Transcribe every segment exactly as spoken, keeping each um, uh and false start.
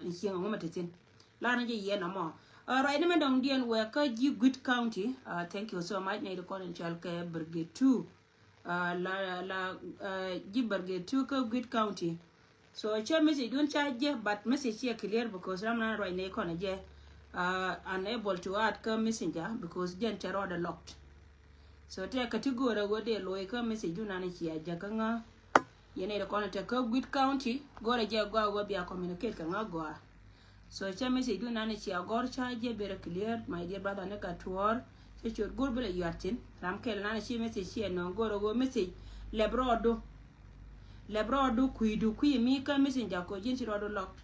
ɛn cieŋ ɛŋu mɛ te thin. Lar ni jɛ yiɛn amɔ. Ruac ni mɛ dɔŋ diɛn wɛ kä ji̱ Gwi̱t County. Thank you so much. Nɛy ti kɔn in cɔal kɛ Brigade two. La la ji̱ Brigade two kä Gwi̱t County. So cɛ message dun ca jɛ, but message ciɛ clear because ram nan ruac ni kɔn jɛ. Unable to add kä messenger because jɛn cɛ rɔɔdɛ locked. So tɛ category wä dee loy kä message dun nan cia jɛ kä ŋa. Yɛn ɛ kɔn tɛ kä Gwi̱t County, go̱rɛ jɛ gɔaa wä bia communicate kɛ ŋa gɔaa. So cɛ message dun nan cia gɔr ca jɛ bɛ rɛ clear, my dear brother, ni ka tuɔr cɛ ciot go̱r bɛ lɛ yuat thin. Ram kɛl nan ci message ciɛ nɔ go̱rɛ wä message lɛp rɔɔdu. Lɛp rɔɔdu kui̱du kui̱ mi kä messenger ko ji̱n ci rɔɔdu locked.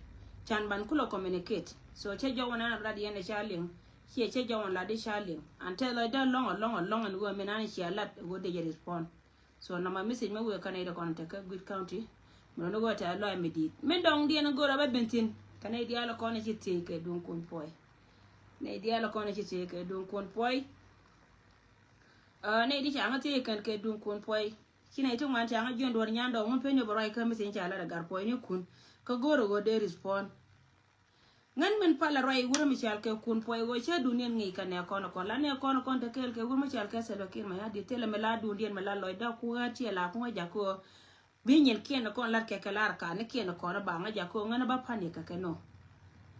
Can ban kulɛ communicate. So cɛ jɔwä nan rat yɛn ɛ ca liŋ. Ciɛ cɛ jɔwä lat di ca liŋ. An tɛ lɔcdä lɔŋ alɔŋ alɔŋ ɛn wä mi nan cia lat wä dee jɛ respond. So nɔmɔ message mi wëë kä nɛy ti kɔn te kä Gwi̱t County. Mi lɔni wëë te a lɔc mi di̱i̱t. Min dɔŋ diɛn go̱o̱r a bä ben thi̱n. Kä nɛy diaal kɔn ci thiec kɛ duŋ kun puɔy. Nɛy diaal kɔn ci thiec kɛ duŋ kun puɔy. Nɛy di ca ŋä thiec kɛn kɛ duŋ kun puɔy. Ci nɛy ti ŋuan ca ŋä jiɔn duɔr nyan dɔŋ ŋun pen yop ruac kä message ca lat a gar puɔy ni kun. Kä go̱o̱r a ɣöö dee respond. Ŋän min palɛ ruac wurɛ mi cɔal kɛ kun puɔy ɣöö cä duniɛn ŋi̱i̱c kɛ nɛ kɔn kɔn la nɛ kɔn kɔn te kɛɛl kɛ wur mi cɔal kɛ Salva Kiir Mayardit thilɛ mi la dundiɛn mi la lɔcdä ku ɣä tiɛ la ku ŋä jakä ɣöö bi nyin kiɛn kɔn lat kɛ kɛ lar ka ni kiɛn kɔn ba ŋä jakä ɣöö ŋän ba pan yɛ kɛ kɛ nɔ.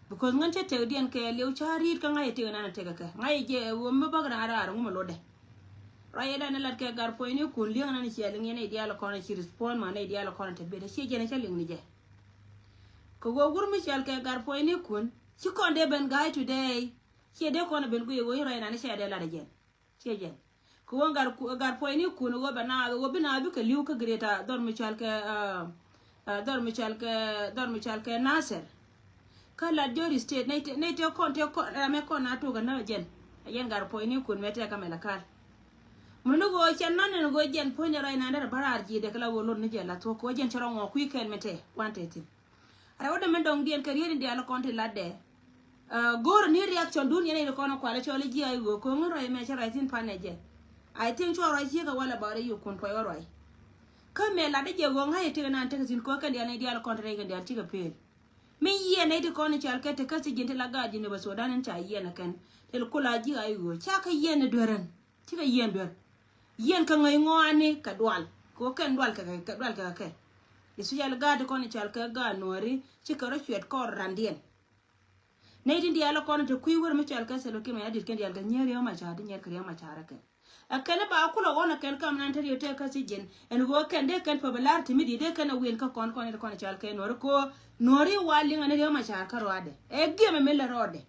Because ŋän cä tekdiɛn kɛ liw ca ri̱i̱t kä ŋa̱c yɛ tekɛ nan tekɛ kɛ ŋa̱c yɛ jɛ ɣöö mi bäk ran raar ŋu mi lotdɛ. Ruac yɛ dan ni lat kɛ gar puɔy ni kun li̱eŋ nan ciɛ liŋ yɛn idial kɔn ci respond ma ni idial kɔn te bit ciɛ jɛn cä liŋ ni jɛ. Kɛ ɣöö wur mi cɔal kɛ gar puɔ̱nynikun ci kɔn dee ben ga̱a̱c today. Ciɛ dee kɔn ben guic ɣöö in rɔy nani cɛ dee lat ɛ jɛn. Ciɛ jɛn kɛ ɣöö gar, gar puɔ̱nynikun ɣöö bɛ naath ɣöö bi naath bikɛ li̱w kä Greater dhɔr mi cɔal kɛ, ah, ah, dhɔr mi cɔal kɛ, dhɔr mi cɔal kɛ Nasir. Kä lat Jori State nɛy tëë, nɛy tëë kɔn tëë kɔn ram ɛ kɔn a tok ɛ nä jɛn. Ɛ jɛn gar puɔ̱nynikun mɛ tëë kä Malakal. Muni ɣöö cɛ nan ɛn ɣöö jɛn puɔ̱ny rɔy nan derɛ bä raar ji̱ dee kɛ la ɣöö lot ni jɛ la thuɔ̱k kɛ ɣöö jɛn cɛ rɔ ŋuɔ kui̱ kɛn mɛ tëë kuan tëë thi̱n. Rɛwdɛ min dɔŋ diɛn kɛ riet in diaal kɔn ti latdɛ. Go̱o̱r ni reaction dun yɛn in kɔn kualɛ cɔl ji̱ ay ɣöö ko̱ŋ in rɔy mɛ cä rɔy thi̱n pan ɛ jɛ. I think cuɔ rɔy ciek a wala ba rɔy yukun puɔy wä rɔy. Kä mɛ latdä jɛ ɣöö ŋa̱c itik nan tek thi̱n ko̱ kɛn diaal ni diaal kɔn ti rɛy kɛn diaal cikɛ pëël. Mi yiɛn nɛy ti kɔn in cɔal kɛ ti kä thi̱ji̱n ti la gaat ji̱ ni bä Sudan in ca yiɛn ɛ kɛn. Ti kula ji̱ ay ɣöö ca kɛ yiɛn ni duerän. Cikɛ yiɛn duer. Yiɛn kɛ ŋäc ŋɔaani kɛ dual. Kɛ ɣöö kɛn dual kɛ kɛ dual kɛ kɛ. Especially gaat ti kɔn i̱ cɔal kɛ gaat nuɔri cikɛ rɔ cuɛt kɔr randiɛn. Nɛy tin diaal kɔn te kui̱ wär mi cɔal kɛ Salva Kiir Mayardit kɛn diaal kɛ nyier Riek Machar di nyier kɛ Riek Machar kɛn. Ɛ kɛn ba kulɛ ɣɔn ɛ kɛn kam nan te riet te kä thi̱ji̱n ɛn ɣöö kɛn dee kɛn popularity mi di dee kɛn ɛ win kä kɔn kɔn i̱ kɔn i̱ cɔal kɛ nuɔri kɛ ɣöö nuɔri wa liŋ ɛn Riek Machar kä rɔadɛ ɛ giɛmɛ mi lɛ rɔɔdɛ.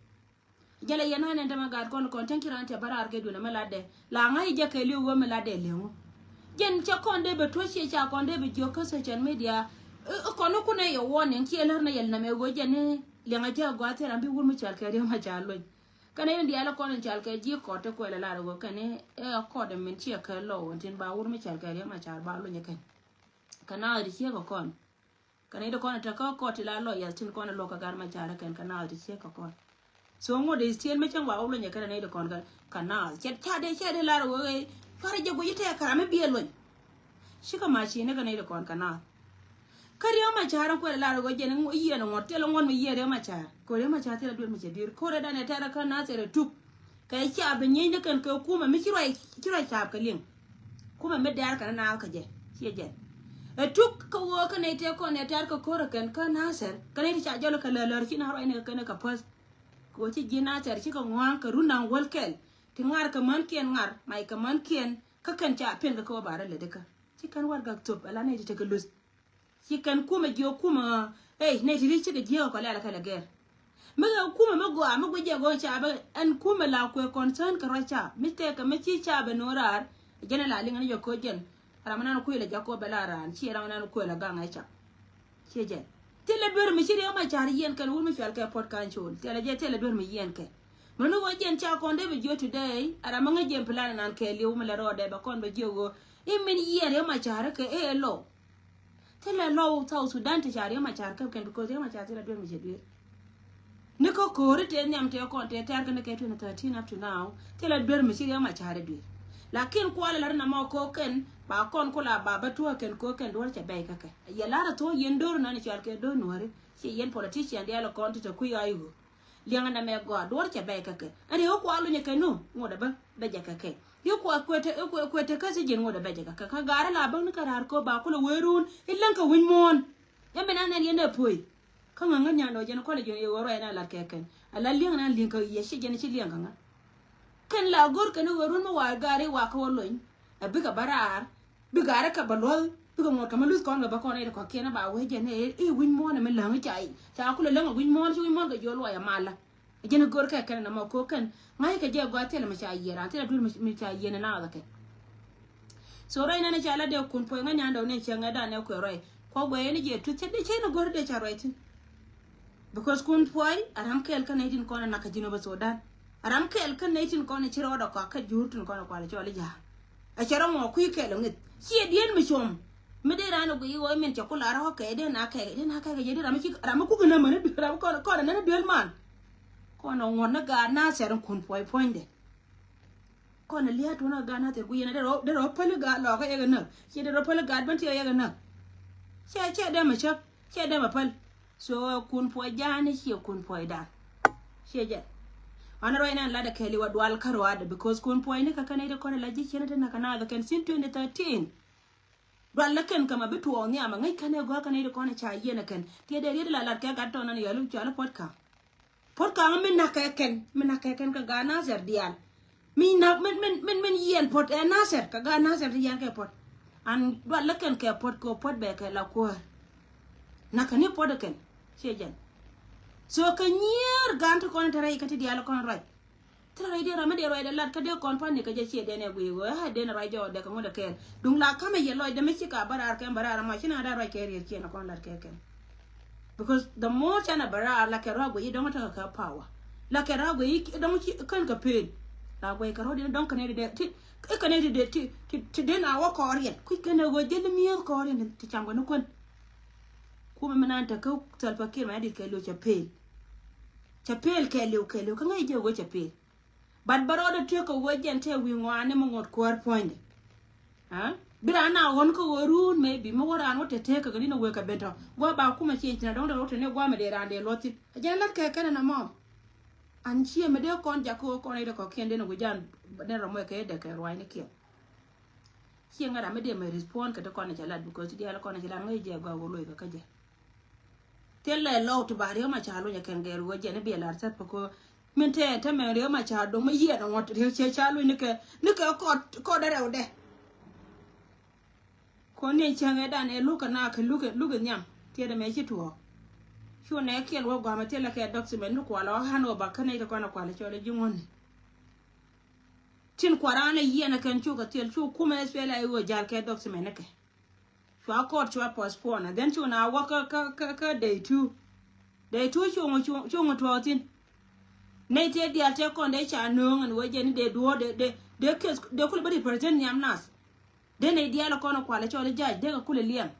Jɛlɛ yɛn ɣän ɛn tämɛ gaat kɔn kɔn cäŋ ci raan cɛ bä raar kɛ duun ɛmɛ latdɛ la ŋa̱c jɛ kɛ li̱w ɣöö mi latdɛ li̱eŋu. Jɛn cɛ kɔn dee bɛ tuɔ̱c ciɛ ca kɔn dee bɛ jiök kä social media. Ɛ kɔn ni kun ɛ yɛ warning ciɛ lär ni yɛl nɛmɛ ɣöö jɛn ni liɛŋɛ jɛ gɔaa thil ram bi wur mi cɔal kɛ Riek Machar luny. Kɛn ɛ yɛn diaal ɛ kɔn in cɔal kɛ ji̱ kɔt ti kuɛl ɛ lar ɣöö kɛn ɛ kɔt ɛ min ciɛ kɛ lɔw ɛn tin ba wur mi cɔal kɛ Riek Machar ba luny ɛ kɛn. Kɛ naath ti ciek ɛ kɔn. Kɛ nɛy ti kɔn ɛ te kä kɔt ti la lɔ yɛth tin kɔn ɛ luɔk kɛ gar ma carɛ kɛn kɛ naath ti ciek kɛ kɔn. So ŋot dee still mi cäŋ wa wä luny ɛ kɛn ɛ nɛy ti kɔn kɛ naath cɛ ca dee cɛ dee lar wee cuarɛ jɛ guic tɛɛ kɛ ram mi biɛ luny. Cikɛ ma ci ni kɛ nɛy ti kɔn kɛ naath. Kä Riek Machar in kuɛl lar wee jɛn yiɛn ŋuɔt thilɛ ŋuɔt mi yiɛn Riek Machar kɛ Riek Machar thilɛ duel mi cɛ duer ko̱rɛ dan ɛ tɛrɛ kä naath cɛ rɛ tuk. Kɛ ca bi nyieny ni kɛn kɛ kumɛ mi ci ruac, ci ruac caap kɛ liŋ. Kumɛ mi dɛɛr kɛn naath kä jɛ ciɛ jɛn. Ɛ tuk kä ɣöö kä nɛy tëë kɔn ɛ tɛ̈r kɛ ko̱r ɛ kɛn kä Nasir kä nɛy ti ca jɔl kɛ lär lär ci na ruac ni kɛ kɛn kɛ päth. Kɛ ɣöö ci ji̱ Nasir cikɛ ŋua̱a̱ŋ kɛ run da̱ŋ wäl kɛl ti ŋar kɛ mänkiɛn ŋar mac kɛ mänkiɛn kä kɛn ca piɛn kɛ kɛ wä ba rɛ lät ikä. Ci kɛn warɛgak thöp ala nɛy ti tekɛ luth. Ci kɛn kumɛ jiök kumɛ ɣä ey nɛy ti ri cikɛ jiääk ɔ kɔ lɛl kɛl ɛ gɛr. Mi kɛ kumɛ mi gɔaa mi guic jɛ gɔɔ ca bä ɛn kumɛ la kuɛ concern kɛ ruac ca mi tɛkɛ mi ci ca bɛ no̱o̱ŋ raar. Jɛn ɛ la liŋɛ ni jɛ ko̱ jɛn ram nan kuël ɛ jak kɔ bɛ la raan ci ram nan kuël ɛ gaŋ ɛ cak. Ciɛ jɛn thilɛ duer mi ci Riek Machar yiɛn kɛn wur mi cual kɛ Port Council thilɛ jɛ thilɛ duer mi yiɛn kɛ. Mi ni ɣöö jɛn ca kɔn dee bɛ jiök today ɛ ram mi ŋäc jɛn plan nan kɛɛliw mi lɛ rɔɔdɛ bɛ kɔn bɛ jiök ɣöö i̱ min yiɛn Riek Machar kɛ ëë lɔw. Thilɛ lɔw South Sudan ti ca Riek Machar käp kɛn because Riek Machar thilɛ duer mi cɛ duer. Ni kä ko̱ri tëë nhiam tëë kɔn tëë tɛ̈r kɛn kɛ twenty thirteen up to now thilɛ duer mi ci Riek Machar ɛ duer. Lakin kualɛ lar namɔ ko̱ kɛn ba kɔn kula ba bä tuɔɔk kɛn ko̱ kɛn duɔ̱r cɛ bɛy kä kɛ. Yɛ lar a thuɔ̱k yɛn do̱r nani cual kɛ do̱r nuɔ̱ri. Ci yɛn politician diaal kɔn ti te kui̱ a i̱ ɣöö liɛŋɛ namɛ gɔaa duɔ̱r cɛ bɛy kä kɛ. Ɛn riek kua lunyɛ kɛ nu ŋot a bä bɛ jɛ kä kɛ. Riek kua kuɛ te kuɛ te kä si ji̱n ŋot a bɛ jɛ kä kɛ. Kä gaari la bäŋni kä raar ko̱ ba kulɛ wee ruun i̱ läŋ kɛ wi̱ny muɔ̱ɔ̱n. Yɛn bi na nɛn yɛn ɛ puɔ̱i. Kä ŋäŋä nyan dɔ̱ jɛn kɔlɛ ji̱n i̱ ɣöö ruac na lat kɛ kɛn. A la liɛŋ na liɛŋ kä yɛ ci jɛn ci liɛŋ kä ŋä. Kɛn la go̱r kɛn i̱ ɣöö run mi wa gaari wa kä wä lony. A bikɛ bä raar. Bikɛ arɛ kɛ bä luɔth. Bikɛ ŋuɔt kɛ mi luth kɔn kɛ bä kɔn i̱ kɔkiɛn a ba wee jɛn i̱ wi̱ny muɔ̱ɔ̱n mi läŋ i̱ ca i̱. Ca kulɛ läŋ a wi̱ny muɔ̱ɔ̱n ci wi̱ny muɔ̱ɔ̱n kɛ jiɔl luɔc a malä. Jɛn i̱ go̱r kɛ kɛn nɔmɔ ko̱ kɛn. Ŋa̱c kɛ jɛ gɔaa thilɛ mi ca yieen ran thilɛ duel mi ca yieen i̱ naath kɛ. So ruac nɛn i̱ ca la dee kun puɔ̱c ŋäc nyan dɔ̱ ni cieŋ ɛ dan ɛ kuɛ ruac. Kuɔ guɛ yɛn i̱ jɛ tuth cɛ dee cɛ ni go̱r dee ca ruac thi̱n. Because kun puɔy a ram kɛɛl kä nɛy tin kɔn a nak kä Jinub Sudan. A ram kɛɛl kä nɛy tin kɔn a ci rɔɔdɛ kɔak kä jur tin kɔn a kual cɔl i̱ ja̱a̱. A cɛ rɔ ŋuɔ kui̱ kɛɛl a ŋeth ciɛ dieen mi cuɔm. Mi dee raan a guiy i̱ ɣɔɔ min cɛ ku lar ɣɔ̱ kɛɛl dee na kɛɛl dee na kɛɛl kɛ jɛ dee ram mi ci ram mi kuk inämä ni duel ram kɔn kɔn a nän duel man. Kɔn a ŋuɔ̱t ni gaat na cɛ rin kun puɔy puɔ̱nydɛ. Kɔn a lia̱a̱ tuɔ̱n a gaat na thil ku yɛn a derɛ derɛ päli gaat lɔɔkä yɛ kɛ näk. Ciɛ derɛ päli gaat bän ti yɛ kɛ näk. Ciɛ ciɛ dee mɛ cäk ciɛ dee mɛ päl. So kun puɔc ja̱a̱ni ciɛ kun puɔc dan. Ciɛ jɛ. An ruac nan latdɛ kɛɛli wa dual kä ruaadɛ because kun puɔc ni kä kɛn i̱ ti kɔn a la ji̱ ciɛn ti näk kɛ naath kɛn sin twenty thirteen. Dual lä kɛn kä ma bi tuɔɔk nhiam a ŋäc kɛn ɛ gɔ̱a̱r kɛn i̱ ti kɔn a ca yiɛn ɛ kɛn. Tiɛ dee riet la lat kɛ gat tɔn an yɔl cɔal i̱ puɔt ka̱m. Puɔt kaŋ mi nak kɛ kɛn mi nak kɛ kɛn kɛ gaat Nasir diaal. Mi nak min min min min yiɛn puɔt ɛ Nasir kɛ gaat Nasir ti yiɛn kɛ puɔt. An dual lä kɛn kɛ puɔt kɛ puɔt bɛ kɛ la kuäär. Nak kɛ ni puɔt ɛ kɛn ciɛ jɛn. So kɛ nyier gaan ti kɔn te rɛy kä ti diaal kɔn ruac. Thilɛ rɛy diɛn ram mi dee ruacdɛ lat kä dee kɔn pa̱n ni kɛ jɛ ciɛ dɛn ɛ guiy ɣöö ɛ den ruac jɔɔdɛ kɛ ŋuɔ̱t ɛ kɛɛl. Duŋ la ka̱mɛ yɛ lɔcdɛ mi ci ka bä raar kɛn bä raar ɛmɔ ci na dee ruac kɛ riɛl ciɛ ni kɔn lat kɛ kɛn. Because the more canɛ bä raar la kɛ ruac guiy i̱ dɔ̱ŋ tekɛ kɛ power. La kɛ ruac guiy i̱ dɔ̱ŋ ci kän kɛ pëël. La guiy kɛ ruac i̱ dɔ̱ŋ kɛn i̱ dee ti i̱ kɛn i̱ dee ti ti ti den a wä kɔɔriɛn kui̱ kɛn ɛ ɣöö jɛl i̱ mi̱eth kɔɔriɛn ti cam kɛ ni kuän. Kumɛ mi nan te kä Salva Kiir mɛ adit kɛ liw cɛ pëël. Cɛ pëël kɛ liw kɛ liw kä ŋäc jɛ ɣöö cɛ pëël. But bä rɔɔdɛ tiek kɛ wec jɛn tɛ wi̱i̱ ŋɔaani mi ŋuɔ̱t kuäär puɔ̱nydɛ. Bi raan na ɣɔn kä ɣöö ruun maybe mi wä raan wä tɛ tëëk kɛ kɛ ni ni wek kɛ ben tɔ gua̱a̱ ba kumɛ cieny thin a dɔ̱ŋ dee wä tɛ ni gua̱a̱ mi dee raan dee luɔth thin a jɛn lät kɛ kɛn ɛn ɛmɔ. An ciɛ mi dee kɔn jak kä ɣöö kɔn i̱ dee kɔ̱kiɛn dee ni wi̱c an dee rɔm wek kɛ i̱ dee kɛ ruaacnikiɛn. Ciɛ ŋa̱t ram mi dee mɛ respond kɛ ti kɔn i̱ cɛ lat because ti diaal kɔn i̱ cɛ lat ŋäc jɛ gɔaa wä loc kɛ kä jɛ. Thilɛ lɔw ti ba Riek Machar luny ɛ kɛn gɛɛr ɣöö jɛn i̱ biɛ lar thäth pä kö min tɛɛn te mɛn Riek Machar do̱ŋ mi yiɛn ɛ ŋuɔ̱t Riek cɛ ca luny ni kɛ ni kɛ kɔt kɔt dɛ rɛwdɛ. Kɔn ni cäŋ ɛ dan ɛ luk kɛ na kɛ luk kɛ luk kɛ nhiam tiɛt ɛmɛ ci tuɔɔk. Cu nɛ kiɛl wä gua̱a̱mɛ thilɛ kɛ document ni kualɛ ɣä hand over kä nɛy ti kɔn ɛ kualɛ cɔl ɛ ji̱ ŋuɔ̱tni. Tin kuaran ɛ yiɛn ɛ kɛn cukɛ thil cu kumɛ ɛ cuɛl ɛ ɣöö jal kɛ document ni kɛ. Cua court cua postpone and then cu na wä kä kä kä kä day two. Day two cu ŋu cu ŋu tuɔɔk thin. Nɛy tëë diaal tëë kɔn dee ca nööŋ ɛn wee jɛ ni dee duɔ̱ɔ̱r dee dee dee case dee kulɛ bä represent nhiam nath. Dee nɛy diaal kɔn kualɛ cɔl i̱ judge dee kɛ kulɛ liɛŋ.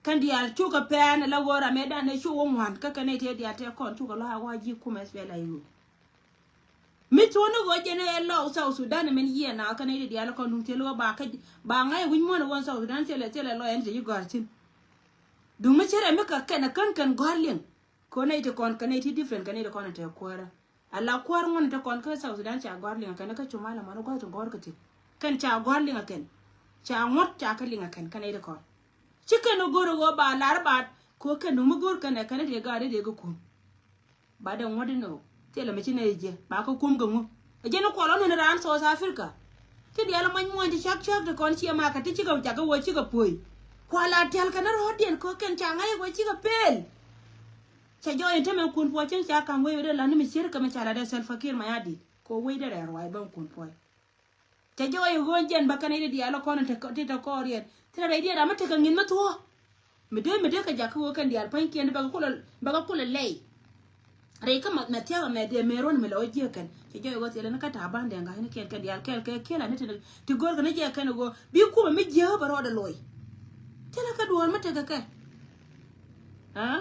Kɛn diaal cukɛ pɛn ala ɣöö ram ëëdan ëë cu wä ŋuan kä kɛn nɛy tëë diaal tëë kɔn cukɛ lɔ̱a̱k a wä ji̱ kumɛ S P L A U. Mi thuɔ̱n ni ɣöö jɛn ɛ lɔw South Sudan min yiëë naath kä nɛy ti diaal kɔn duŋ thil ɣöö ba kä ba ŋa̱c wi̱c muɔ̱n ɣöö South Sudan thilɛ thilɛ lɔw ɛn ti ci gɔ̱a̱r thi̱n. Duŋ mi cärɛ mi kɛ kɛn ɛ kän kɛn gɔ̱a̱r liŋ. Kɛ nɛy ti kɔn kɛ nɛy ti different kɛ nɛy ti kɔn ɛ te kuäärä. Ala kuäär ŋuɔ̱n te kɔn kä South Sudan ca gɔ̱a̱r liŋ kɛn kä cumal ɛmɔn gua̱th ti gɔ̱a̱r kä thi̱n. Kɛn ca gɔ̱a̱r liŋ kɛn ca ŋuɔ̱t ca kä liŋ kɛn kä nɛy ti kɔn. Ci kɛn go̱r ɣöö ba lar ba ko kɛn mi go̱r kɛn ɛ kɛn ti gaat ti kum. Ba dee ŋuɔ̱t inɔ thilɛ mi ci nɛy jiɛ ba kä kum kɛ ŋu. Ɛ jɛn kuɔl ɔn ni raan South Africa. Ti diaal mac muɔ̱ny ti cak cak ti kɔn ciɛ ma kɛ ti cikɛ cak kɛ wä cikɛ puɔ̱i. Kual a tial kɛn rɔɔdiɛn ko kɛn ca ŋa̱c wä cikɛ pel. Cɛ jɔɔc in te mɛ kun puɔ̱c cieŋ ca ka̱m wec wec dee la̱t ni mi cier kɛ mi ca la̱t dee Salva Kiir Mayardit ko wec dee rɛɛ ruac bä kun puɔ̱c. Cɛ jɔɔc in ɣöö jɛn bä kɛn i̱ ti diaal kɔn in ti te kɔɔriɛn thilɛ rɛy diɛn ram mi tekɛ ŋi̱n mi thuɔ̱ɔ̱. Mi dee mi dee kɛ jakä ɣöö kɛn diaal pua̱nykiɛn bɛ kɛ kulɛ bɛ kɛ kulɛ lɛy. Rɛy kä mɛ thia̱a̱k mɛ dee mëë ruɔ̱n mi lɛ wä jiäk kɛn cɛ jɔɔc ɣöö thilɛ ni kä ta̱a̱ ba̱n dee ŋa̱cni kiɛn kɛn diaal kɛɛl kɛ kiɛl ani ti ti go̱o̱r kɛn jiɛk kɛn ɣöö bi kumɛ mi jiäk bɛ rɔɔdɛ loc. Thilɛ kä duɔ̱ɔ̱r mi tekɛ kɛ. Aa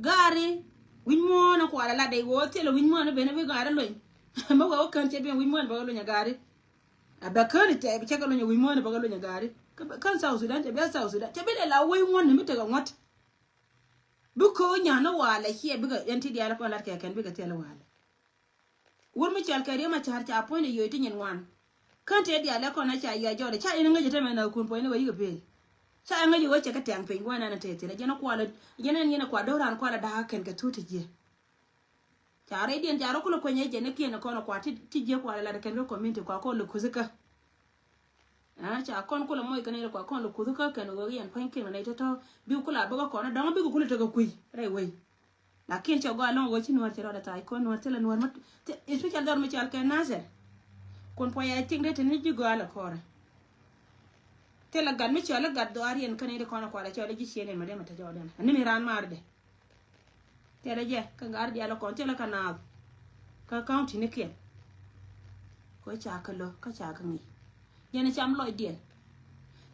gaari wi̱c muɔ̱ɔ̱n kualɛ lat dee ɣöö thilɛ wi̱c muɔ̱ɔ̱n ben bi gaari lony. Mi wee wä kän cɛ duëën wi̱c muɔ̱ɔ̱n bɛ wä lony a gaari. A bɛ kään tɛɛ bi cɛ kɛ luny a wi̱i̱ muɔ̱ɔ̱n bɛ kɛ luny a gaari. Kään South Sudan cɛ bi a South Sudan cɛ bi lɛ la wec ŋuɔ̱n ni mi tekɛ ŋuɔ̱t. Bi köö nyan ni walɛ ciɛ bikɛ yɛn ti diaal kɔn lat kɛ kɛn bikɛ thil walɛ. Wur mi cɔal kɛ Riek Machar ca puɔ̱ny ni yoc ti nyin ŋuan. Kään tëë diaal ɛ kɔn a ca yɔc jɔɔdɛ ca in ŋäc ɛ tämɛ na kun puɔ̱ny ni wä yikɛ pëël. Ca in ŋäc ɛ wä cɛ kɛ tɛŋ piny guanan tëë thin ɛ jɛn ɛ kualɛ jɛn ɛn yɛn ɛ kua do̱ran kualɛ da̱a̱k kɛn kɛ thuut ti jiɛ. Ca rɛydiɛn ca rɔ kulɛ kueny ɛ jɛn ɛ kiɛn ɛ kɔn ɛ kua ti jiɛ kualɛ lat ɛ kɛn kɛ community kua kɔn lɛ kuthi kä. Ca kɔn kulɛ moc kɛ nɛy ti kua kɔn lɛ kuthi kä kɛn ɣöö yɛn pua̱ny kiɛn nɛy tɔ̱tɔ̱ bik kulɛ a bäkä kɔn a dɔ̱ŋ bik kulɛ tekɛ kui̱ rɛy wei. Lakin cɛ gɔaa lɔ̱ŋ ɣöö ci nuäär cɛ rɔɔdɛ thac kɔn nuäär thilɛ nuäär mi especially dhɔr mi cɔal kɛ Nasir. Kun puɔ̱ny a tiŋ dee te ni ji̱ gɔaa lɛ kɔrɛ. Thilɛ gat mi cɔal i̱ gat dhɔaar yɛn kä nɛy ti kɔn a kualɛ cɔal i̱ ji̱ ciën yɛn mɛ dee mɛ te jɔɔdɛn ani mi raan maardɛ. Thilɛ jɛ kä gat diaal kɔn thilɛ kä naath kä county ni kiɛn. Kä ca kä lo̱ kä ca kä ŋi̱i̱c. Jɛn cam lɔcdiɛn.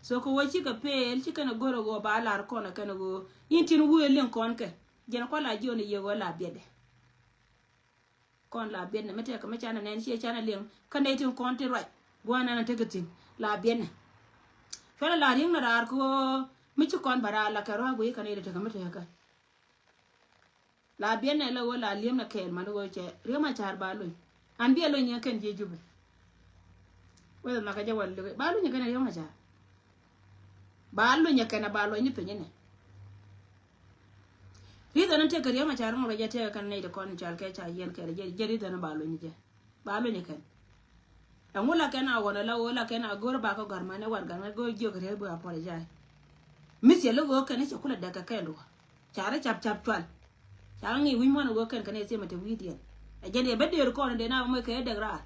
So kɛ wä cikɛ pëël ci kɛn a go̱r a ɣöö ba lar kɔn a kɛn a ɣöö in tin wee liŋ kɔn kɛ. Jɛn kuala jiɔn i̱ yiëë ɣöö la biɛtdɛ. Kɔn la biɛtnɛ mi tɛkɛ mi canɛ nɛn ciɛ canɛ liŋ kä nɛy tin kɔn tin ruac gua̱a̱n ɛn a tekɛ thi̱n la biɛtnɛ. Cuanɛ la ri̱ŋ ni raar kɛ ɣöö mi ci kɔn bɛ raar la kɛ rua̱a̱k guiy kä nɛy ti tekɛ mi tekɛ. La biɛtnɛ la ɣöö la li̱em nɛ kɛɛl mani ɣöö cɛ Riek Machar ba luny. An biɛ luny ni kɛn jiɛ Jubɛ. Whether nhɔkä jɛ wal li̱k ba luny kɛn Riek Machar. Ba luny kɛn a ba luny ni piny inɛ. Reason in tekɛ Riek Machar ŋuɔrɔ jɛ tekɛ kɛn nɛy ti kɔn cɔal kɛ ca yiɛn kɛɛl jɛ jɛ reason in ba luny jɛ. Ba luny kɛn. Ɛŋu la kɛn a ɣɔn a la ɣöö la kɛn a go̱r ba kä gɔ̱r mani wat gaŋ a go̱r jiök Riek bi apologize. Mi thil i̱ ɣöö kɛn i̱ cɛ kulɛ dɛk kɛ kɛn duɔ̱ɔ̱r. Ca rɔ cap cap cual. Ca ŋi̱i̱c wi̱c muɔ̱n i̱ ɣöö kɛn kɛn i̱ thimɛ te wi̱i̱diɛn. Ɛ jɛn i̱ bä dëër kɔn in dee na bä moc kɛ i̱ dɛk raar.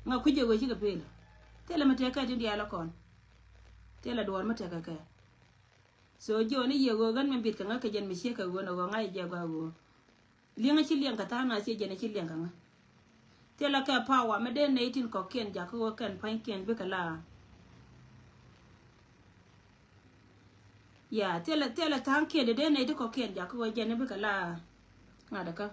Ŋa kui̱c jɛ ɣöö cikɛ pëël. Thilɛ mi tëë kɛ tin diaal ɛ kɔn. Thilɛ duɔ̱ɔ̱r mi tekɛ kɛ. So jiɔni yiëë ɣöö ɣän mi bit kɛ ŋäk kɛ jɛn mi ciek kɛ ɣöö nɛ ɣöö ŋa̱c jɛ gɔaa ɣöö. Liɛŋä ci liɛŋ kɛ tha̱a̱ŋ a ciɛ jɛn ci liɛŋ kɛ ŋä. Thilɛ kɛ power mi dee nɛy tin kɔ̱kiɛn jakä ɣöö kɛn pa̱nykiɛn bikɛ la. Ya thilɛ thilɛ tha̱a̱ŋkiɛn dee nɛy ti kɔ̱kiɛn jakä ɣöö jɛn bikɛ la. Ŋa̱t kä.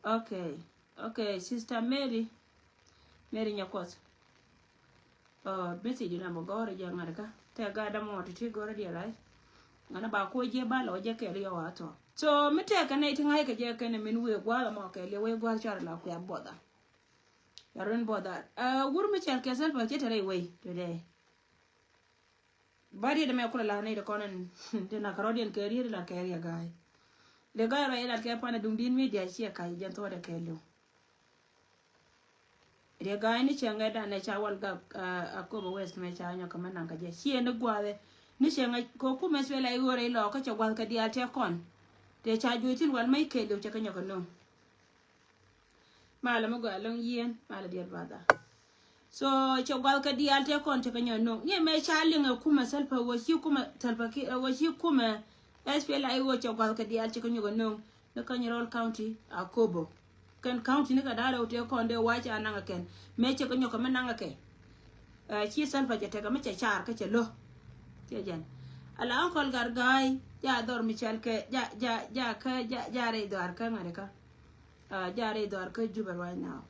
Okay. Okay, sister Mary. Mary Nyakuɔth. Uh, message na mɔ gɔrɛ jɛ ŋa̱t kä. Tɛ gat dam ŋuɔt ti gɔrɛ diɛ rai. Ŋa̱n ba kuɔ jɛ ba lɔ jɛ kɛɛl yɔ wa tɔ. So mi tɛ kɛ nɛy ti ŋa̱c kɛ jɛ kɛn min wee gua̱a̱th mɔ kɛɛl yɛ wee gua̱a̱th cuarɛ la kuɛ buɔtha. Yarin buɔtha. Uh, wur mi cɛl kɛ Salva cɛ tɛrɛ iwei today. Ba riet mɛ kulɛ la nɛy ti kɔn in ti nak rɔ̱diɛn kɛ riet la kɛ riɛ ga̱a̱y. Riɛ ga̱a̱y rɔ ilat kɛ pan a duŋ din mi diac ciɛ ka̱c jɛn thuɔ̱ɔ̱dɛ kɛ liw. Riɛ ga̱a̱y ni cɛ ŋɛt dan ɛ ca wal gak a Akobo West mɛ ca nyɔk kɛ mɛ naŋ kɛ jɛ ciɛ ni gua̱a̱thɛ. Ni cɛ ŋɛt kɛ kumɛ cuɛ la iɣöörɛ ilɔ kä cɛ gua̱th kɛ diaal tɛ kɔn. Tɛ ca juɔc thin wal mɛ ikɛɛliw cɛ kɛ nyɔk kɛ no̱o̱ŋ. Malɛ mi gɔaa lo̱ŋ yieen malɛ diɛt batha. So cɛ guath kɛ diaal tɛ kɔn cɛ kɛ nyɔk no̱o̱ŋ ni mɛ ca liŋ ɛ kumɛ Salva wä ci kumɛ Salva Kiir wä ci kumɛ S P L A I wä cɛ guath kɛ diaal cɛ kɛ nyɔk no̱o̱ŋ ni kä Nyirol County Akobo. Kɛn county ni kɛ da̱a̱ rɛw tɛ kɔn dee wac a naŋ kɛn mɛ cɛ kɛ nyɔk kɛ mɛ naŋ kɛ. Ci Salva cɛ tekɛ mɛ cɛ car kä cɛ lo̱. Cɛ jɛn ala Uncle Garga̱a̱y ja dhɔr mi cɛl kɛ ja ja ja kä ja ja rɛy dhɔar kä ŋa̱t kä. Jaarɛ idhɔr kä Juba right now.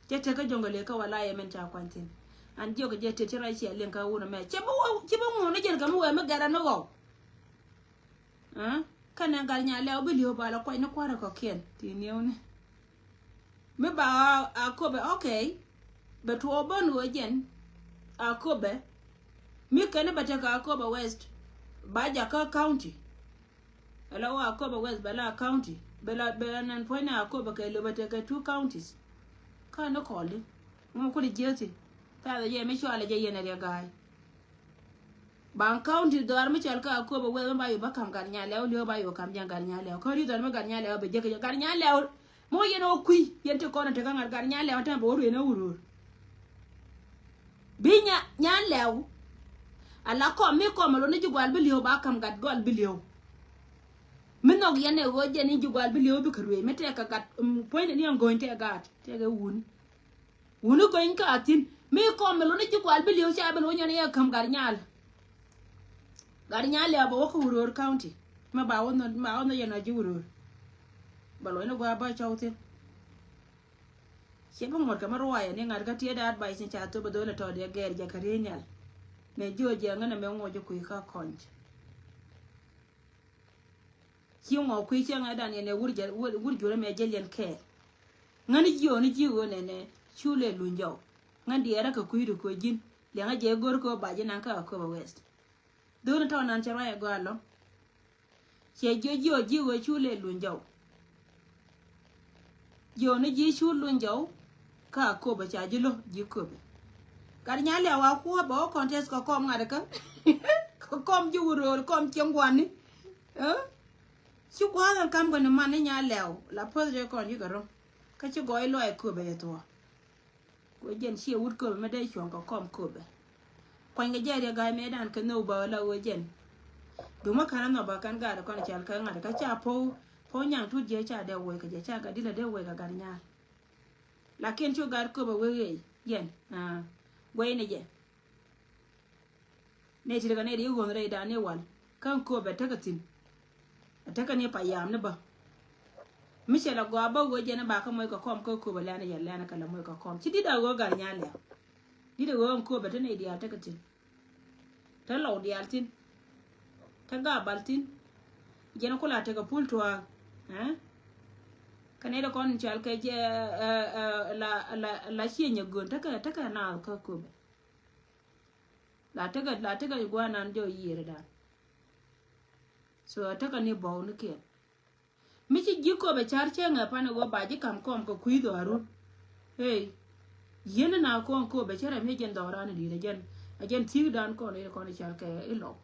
Cɛ tek kä jɔŋgɛ lek kä wala yɛ mɛn ca kuany thin. An jiɔk jɛ tet ci ruac ciɛ liŋ kä wun ɛmɛ cɛ bä wä ci bä ŋun ni jɛn kɛ mi wɛ mi gɛrɛ ni ɣɔw. Kä nɛ gat nya lɛw bi li̱w ba lɛ kuany ni kuarɛ kɔkiɛn ti niɛw ni. Mi ba a kopɛ okay. Bɛ tuɔɔk bän ɣöö jɛn a kopɛ. Mi kɛn ni bɛ tek a kopɛ West ba jakä county. Ala wä Akobo West bɛ la county bɛ la bɛ la nɛn puɔ̱ny ni Akobo kɛ lopɛ tekɛ two counties. Kä ni kɔl di ŋu kuli jiäthi. Thathɛ jɛ mi cualɛ jɛ yɛn ɛ riɛ ga̱a̱y. Baŋ county dhɔaar mi cɔal kä Akobo West mi ba yop bä ka̱m gat nya lɛw li̱w ba yop ka̱m jɛ gat nya lɛw kä ri dhɔn mi gat nya lɛw bɛ jek gat nya lɛw. Mi wä yɛn ɛ wä kui̱ yɛn ti kɔn ɛ tekɛ ŋa̱t gat nya lɛw tɛn bɛ wä ruëën ɛ wurur. Bi nya nya lɛw. Ala kɔm mi kɔm lo ni ji̱ gual bi li̱w ba kam gat gual bi li̱w. Mi nhɔk yɛn ɛ ɣöö jɛn ni ji̱ gual bi li̱w bi kɛ ruëë mi tɛk kɛ gat puɔ̱ny ni ɛn go̱ny tɛk gat tɛk ɛ wuni. Wuni go̱ny ka a thi̱n mi kɔm lo ni ji̱ gual bi li̱w ca bi lo nyɛn yɛ kam gat nyal. Gat Nyaliaw bɛ wä kä Uror County. Mɛ ba wä nhɔ, ba wä nhɔ yɛn a ji̱ Uror. Bɛ luɔ̱c ni gua̱a̱ bä cɔw thi̱n. Ciɛ bi ŋuɔ̱t kɛ mɛ ruaayɛ ni ŋa̱t kä tiɛɛt advice ni ca thop bɛ dho̱l ɛ tɔɔdiɛ gɛɛr jɛ kɛ riey nhial. Mɛ jiö jiɛ ŋän ɛmɛ ŋuɔ ji̱ kui̱ kä kɔny. Ci ŋuɔ kui̱ ciɛ ŋa̱t dan yɛn ɛ wur jɛ, wur, wur jurɛ mɛ jɛ liɛn kɛɛl. Ŋän jiö ni ji̱ ɣöö nɛnɛ cu lɛ luny jɔw. Ŋän diɛɛrä kɛ kui̱du kɛ ji̱n. Liɛŋä jɛ go̱r kɛ ɣöö ba ji̱ naŋ kä Akobo West. Dho̱n tɔ̱ nan cɛ ruac ɛ gɔaa lɔ̱ŋ. Cɛ jiö jiö ji̱ ɣöö cu lɛ luny jɔw. Jiö ni ji̱ cu luny jɔw. Kä Akobo ca ji̱ lo̱ ji̱ Akobo. Gat Nyaliaw a kuɔ̱ɔ̱p bɛ wä contest kɛ kɔm ŋa̱t kä. Kɛ kɔm ji̱ Uror kɔm cieŋ gua̱ni. Ɛ? Ci gua̱a̱th ɛn kam kɛ ni man ni Nyaliaw la päth dee kɔn ji̱ kɛ ro̱ŋ. Kä ci gɔɔy lɔaac Akobo yɛ thuɔ̱ɔ̱. Kɛ ɣöö jɛn ciɛ wut Köpɛ mi dee cuɔ̱ŋ kɛ kɔm Köpɛ. Kuany kɛ jɛ riɛk ga̱a̱c mëëdan kɛ nhök bä la ɣöö jɛn. Duŋ mä ka̱n a nhɔk bä kɛn gaat kɔn cal kä ŋa̱t kä ca po̱w, po̱w nyaŋ tut jiɛ ca dee woc kɛ jɛ ca gat dilɛ dee woc kɛ gat nyaal. Lakin cu gat Köpɛ wee ɣɛy jɛn. Aa, guɛy ni jɛ. Nɛ ti kɛ nɛ di ɣönh rɛy dan ni wal kä Köpɛ tekɛ thi̱n. Ɛ tekɛ ni payam ni bä. Mi cɛ la gɔaa bä ɣöö jɛn ba kä moc kɛ kɔm kä Köpɛ lɛn yɛ lɛn kɛ la moc kɛ kɔm. Ci dit a ɣöö gat Nyaliaw. Dit a ɣöö Köpɛ te nɛ diaal tekɛ thi̱n. Te lɔw diaal thi̱n. Te gabal thi̱n. Jɛn kula tekɛ pul tuaak. Ɛ? Kä nɛ di kɔn cal kɛ jɛ, ɛ, ɛ, la, la, la ciɛ nyɛ gön tekɛ, tekɛ naath kä Köpɛ. La tekɛ, la tekɛ guanan jɔ yiëëri dan. So tekɛ ni bɔw ni kiɛn. Mi ci ji̱ Köpɛ car cɛ ŋɛ pan iwä ba ji̱ kam kɔm kɛ kui̱ dhɔaarun. Hey. Yien na kɔn Köpɛ cɛ rɛm yɛ jɛn dhɔaran in di̱i̱t a jɛn, a jɛn thi̱i̱k dan kɔn in kɔn ical kɛ ilɔw.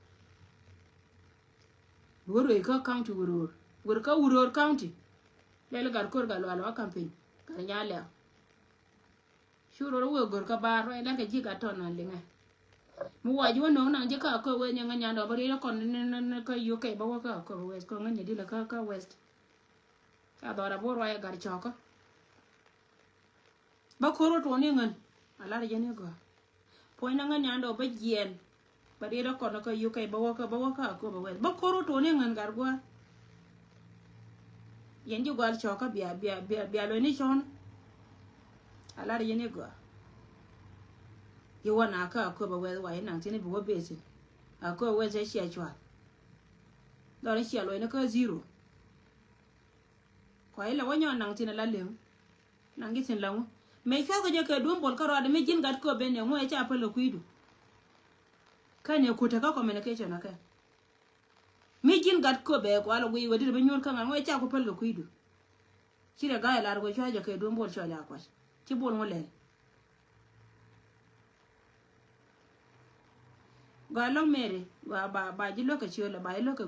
Wä ruec kä county Uror. Wër kä Uror County. Lɛl gat kor gat lual wa campaign. Gat Nyaliaw. Cu rot wee gör kä bar rɔy lar kɛ ji̱ gat tɔn na liŋɛ. Mi wa ji̱ wä no̱o̱ŋ naŋ ji̱ kä Akobo West nyɛ ŋä nyandɔ bä riet kɔn ni, ni, ni kä U K bä wä kä Akobo West kɔn ŋä nyɛ dilɛ kä, kä West. Ca dhɔra bo ruac gat cɔkä. Bä kor wä tuɔni ŋän. A lar jɛ ni gɔaa. Puɔ̱ny na ŋän nyandɔ bä jiɛn. Bä riet kɔn kä U K bä wä kä, bä wä kä Akobo West. Bä kor wä tuɔni ŋän gat gua̱a̱. Yɛn ji̱ gual cɔkä bia, bia, bia, bia luɔ̱c ni cɔn. A lar yɛn i̱ gɔaa. I̱ wä na kä Akobo West wa i̱ naŋ thi̱n i̱ bi wä besi. Akobo West i̱ cia cua̱th. Dhɔr i̱ cia luɔ̱c ni kä zero. Kua ilɛ wä nyɔn naŋ thi̱n ala liŋ. Naŋ ji̱ thi̱n la ŋu. Mëë cua̱thkɛ jɛ kɛ duɔ̱m bol kä ruaadɛ mi ji̱n gat Köpɛ ni ŋu ɛ ca päl kɛ kui̱du. Kä ni kut tekä communication akɛ. Mi ji̱n gat Köpɛ kua lɛ guiy wä dit bi nyuur kä ŋa̱n ŋu ɛ ca ku päl kɛ kui̱du. Ci rɛ ga̱a̱c lar wä cua jɛ kɛ duɔ̱m bol cua la kuac. Ci bol ŋu lɛl. Gɔaa lɔ̱ŋ Mary, gɔaa ba, ba ji̱ luäk kɛ ciöl, ba ji̱ luäk kɛ